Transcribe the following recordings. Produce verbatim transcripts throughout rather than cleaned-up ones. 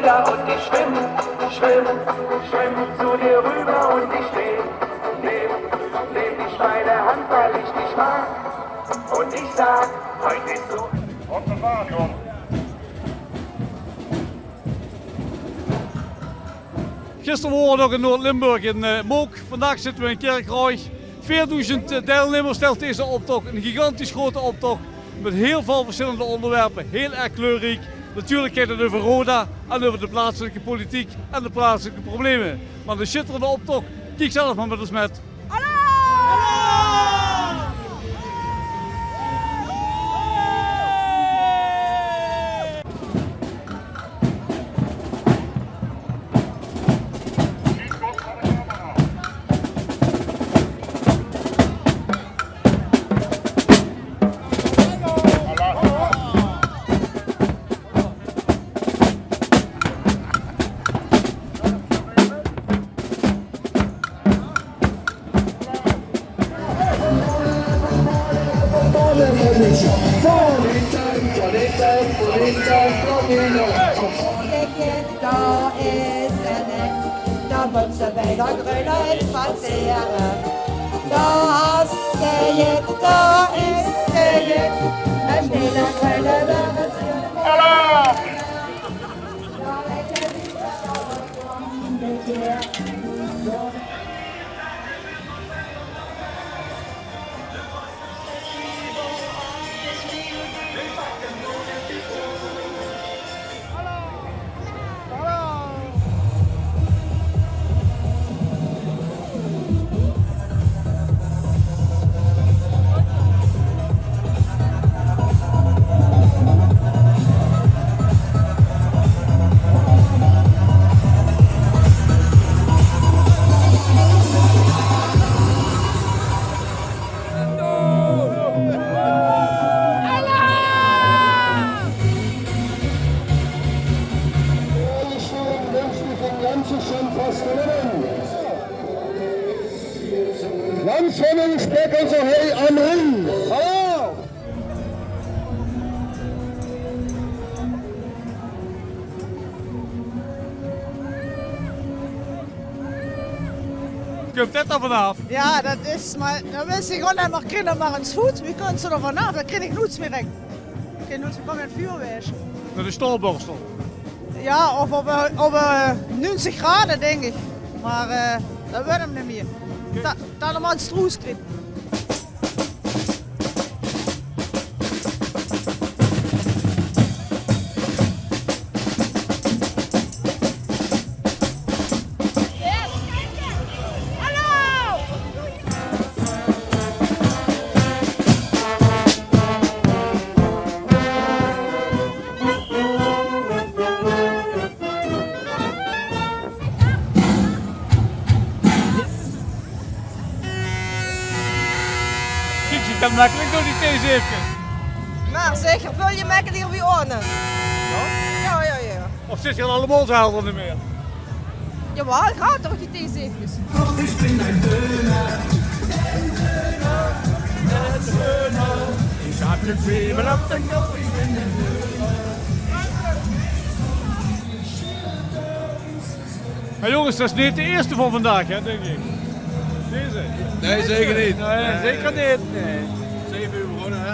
Ja, und ich schwimm, schwimm, schwimm zu dir rüber und ich nehm, nehm, nehm dich bei der Hand, weil ich dich mag. Und ich sag, heute ist so. Gister waore v'r nog in Noord-Limburg in eh, Mook. Vandaag zitte v'r in Kirchroa. Veerdoezend eh, deilnummers stèlt deze optoch. Eine gigantisch groete optoch. Mit hiel väöl versjillende óngerwerpe. Hiel erg kleurriek. Natuurlik geit 't euver Roda en euver de plaatselike politiek en de plaatselike probleme. Mer eine sjitterende optoch. Kiek zelf mer mit ós mit. Dao is 'r neet, dao mót ze bie de greunheid passere. Dao is 'r neet, dao is 'r neet, 'ne hele greune werm. Landsverwandte Speckels, hey, am Ring. Hallo! Kump det d'r vanaaf? Ja, det is, mer det wis ich gewoon neet, mer ich krieg det mer ins good. Wie kóns se d'r vanaaf? Det krieg ich noets mieë rech. Ich krieg noets mieë, ich kóm in 't vuur waere. Mit de sjtaolbörsjtel? Ja, of op, eh, op, eh, nuungzig grade, dink ich. Mer, eh, det wuuert 'm neet mieë. Ta-, ta-, de man stroes krieg. Kiek, ze kan mekkelik door die theezeefkes. Mer zeker, väöl mekkelik wie ohne. Ja? Ja, ja, ja. Of zit je allemaal zo helder niet meer? Jawel, graad door die theezeefkes. Ich bin ein Döner, ein Döner, ein Döner. Ich hab 'ne Zwiebel op de Kop, ich bin ein Döner. Hey jonges, det is neet de ierste van vandaag, hè, dink ich. Deze? Nae, zeker neet. Nae, zeker neet. Nae. Zeve uur begós, hè?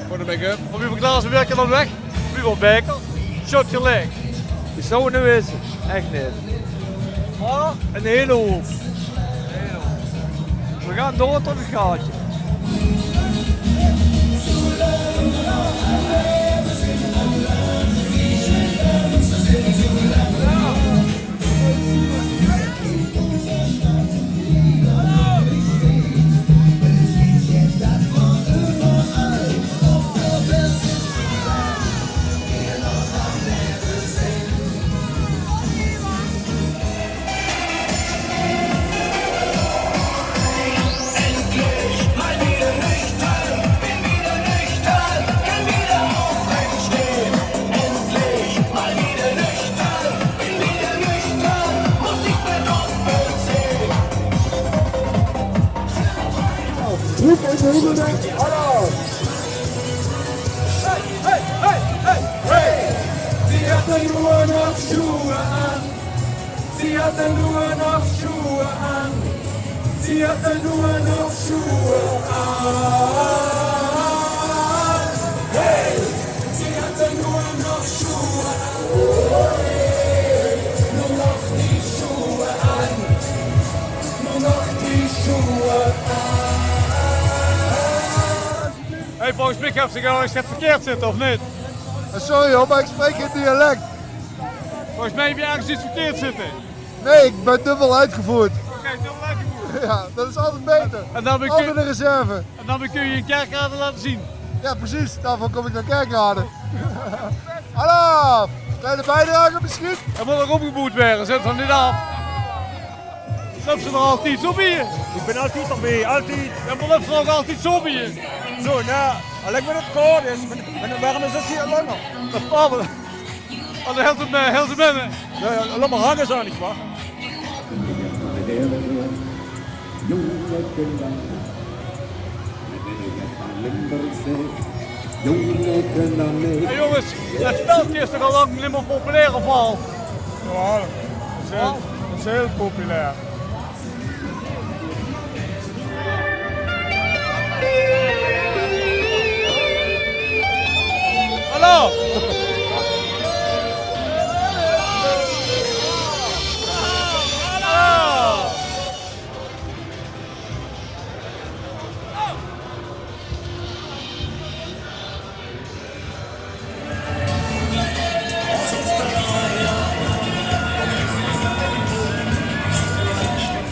Veur de make-up. Van wieväöl glaze waere v'r dan weg? Wieväöl bekers? Shot geliek. Ich zou 't neet wisse. Ech neet. Mer eine hele houp. V'r gaon door tot 't gaatje. Hallo! Hey, hey, hey, hey, hey! Nur noch Schuhe an. Sie hatte nur noch Schuhe an. Sie hatte nur noch Schuhe an. Hey! Sie hatte nur noch Schuhe an. Nur noch die Schuhe an. Nur noch die Schuhe an. Hey, volges mich höbs se erges get verkeerd zitte, of neet? Eh, sorry hoor, maar ik spreek geen dialect. Volges mich höbs se erges get verkeerd zitte. Nee, ik ben dubbel uitgevoerd. Oké, dubbel uitgevoerd. Ja, dat is altijd beter. En dan weer kun- Altijd een reserve. En dan weer kun se in Kerkrade laote zeen. Ja, precies. Daarvoor kom ik naar Kerkrade. Hallo, kleine bijdrage misschien? Hae mót nog opgeboewd waere, zit van dit af. Löps se d'r altied zo bie? Ik ben altied d'rbie, altied. Ja, maar löps se d'r ouch altied zo bie? Zo, nou, allein wen 't koud is, wen, wen 't werm is, is 't hiel langer. Dat is wel. Oh, dan hilt 'm, eh, hilt 'm binne. Ja, ja, laot maar hange zo, niet waar? Jónge kinner. Van Limburg, zeg. Jónge kinner, nee. Hey jonges, dat spelke is toch al lang niet meer populair, of wel? Jawel, dat is heel, dat is heel populair. Hallo! Hallo!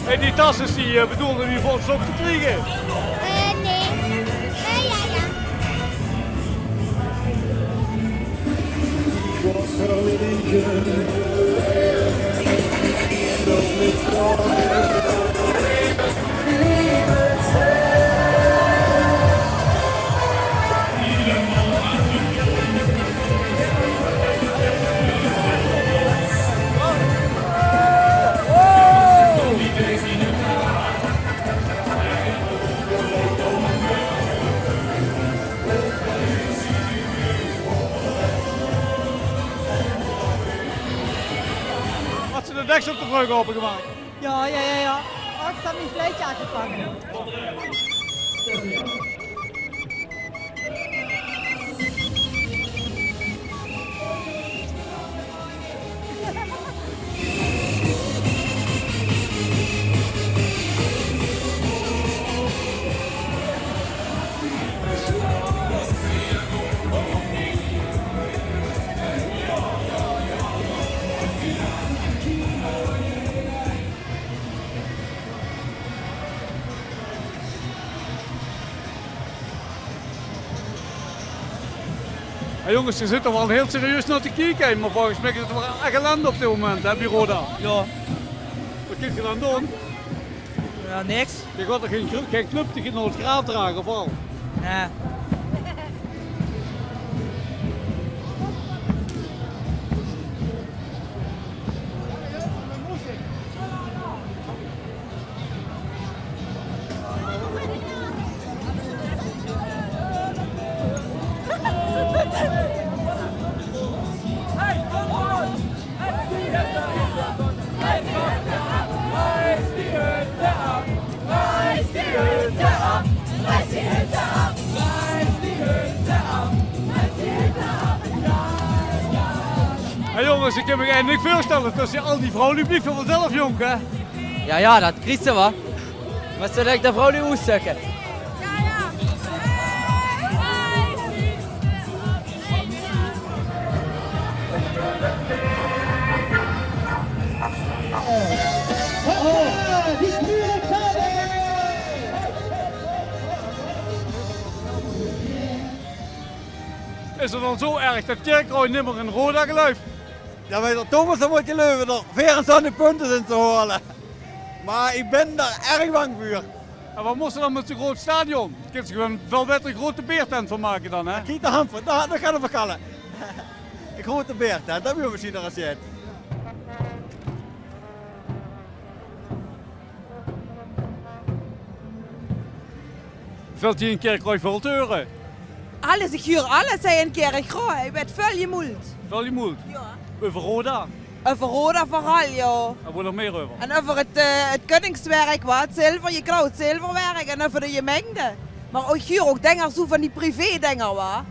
Hey, die tasse die, eh, bedoelde die volgens op te kriege. Eh, nee. Eh, ja, ja. Had ze de deksel te vreug opengemaakt? Ja, ja, ja, ja. Oh, ik zal mijn fluitje aan te pakken. Hey jonges, ze zitte d'r wel heel serieus nao te kieke, hè, maar volges mich is 't wel echt ellende op dit moment, hè, bie Roda. Ja. Wat kins se dan doon? Ja, niks. Je gaat toch geen, gru- geen club tegen het graaf dragen, of wel? Nee. Hey jonges, ik kan mich eigelik neet veurstelle dat ze al die vrouwe die blieve vanzelf jónk, hè? Ja, ja, dat kriege ze wel. Maar ze lijkt de vrouw die oes zeker. Is 't dan zo erg dat Kirchroa nimmer in Roda geluif? Ja, weet je, Thomas, dan moet je leuven nog veerentwintig punten in te halen. Maar ik ben daar erg bang voor. En wat moest er dan met zo'n groot stadion? Het kan gewoon veel beter een grote beertent van maken dan, hè? Kiek, daar gaan we, daar, daar gaan we kallen. Een grote beertent, dat wil we misschien nog eens zien. Velt die in Kirchroa veel te huren? Alles, ich huur alles, hè, in Kirchroa. Ich bön väöl jemoeld. Väöl jemoeld? Jao. Euver Roda? Euver Roda veural, jao. En wo nog mieë euver? En euver 't, eh, 't Keuningswerk, wa, 't zilver, jeklaud zilverwerk en euver de jemengde. Mer ich huur ouch dinger, zoe van die privé-dinger, wa.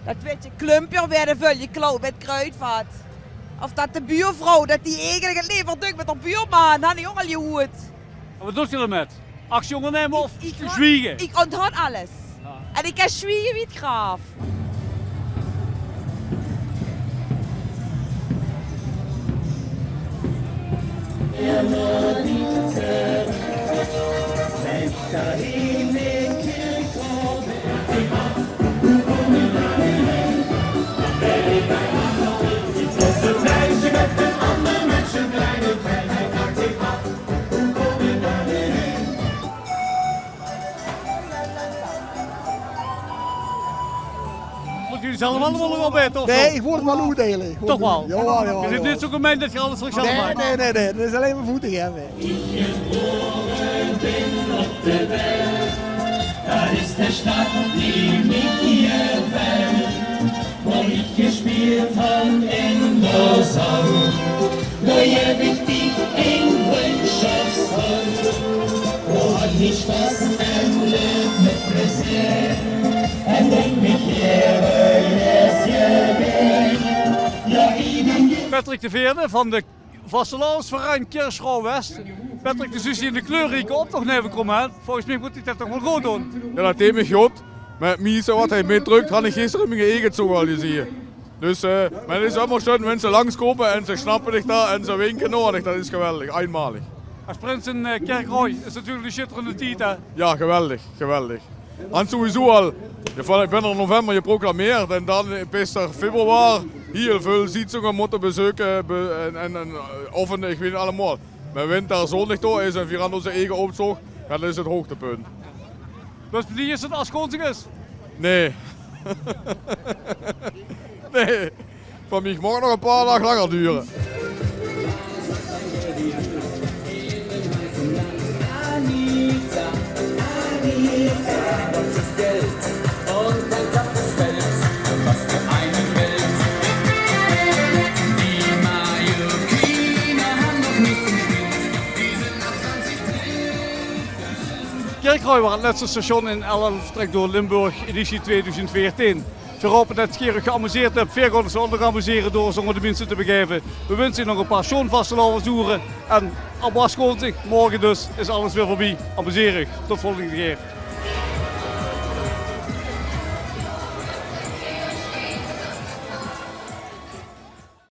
Det wit ich, Klumper weëde väöl jeklaud bie 't Kruidvat. Of det de buurvrouw, det die eigelik 't lever dök mit häör buurman, han ich ouch al jehuurd. En wat doot geer d'rmit? Actie óngerneme of zwiege? Ich ónthaod alles. Jao. En ich kin zwiege wie 't graaf. Mót geer zelf allemaol nog opete, of zo? Nae, ich wól 't waal oetdeile. Toch waal? Jao, jao, jao. Geer zeet neet zoe gemeen det geer alles veur zelf maak. Nae, nae, nae, nae. Det is allein mer voetig, hè. Geboren bin op de Welt, dat is de stad die mich gefällt. Wo ich gespielt han in Lausanne, do jeef ich dich ein Freundschaftshand. Wo han ich Spaß am Leben mit Plaisir, en denk mich hier, wo es je bent. Ja, ich bin Patrick de Veerde van de vastelaovesverein Kirchroa-West. Patrick, de zuus hie in de kleurrieke optoch neve kómme, hè? Volges mich mót dich det toch waal good doon. Jao, det deeg mich good. Mer 't mieste wat hae mitdrök, han ich gister in mien eige zoog al gezeen. Dus, eh, mer 't is ummer sjun, wen ze langskómme en ze snappe dich dao en ze winke nao dich. Det is geweldig, einmalig. Es prins in, eh, Kirchroa is 't natuurlik 'ne sjitterende tied, hè? Jao, geweldig, geweldig. En sowieso al, ich bin in november geproclameerd en dan bis februar hiel väöl zitsinge mótte bezeuke, be-, en, en, en, eh, of, ich weit neet allemaol. Mer wen d'r zóndig dao is en veer han ózze eige optoch, dan is 't hoogtepunt. Dus blie is 't es 't zóndig is? Nae. Nae. Van mich maag 't nog e paar daag langer dore. Kirchroa waas 't lètste station in Elf trek door Limburg, editie tweeduizend veertien. Veer hope det geer uch geamuseerd höb. Veer gaon ós ouch nog amusere door ós ónger de minse te begaeve. Veer winse uch nog e paar sjoon vastelaovesoere. En op Waskoonsdig, morge dus, is alles weer veurbie. Amuseer uch. Tot volgende kier.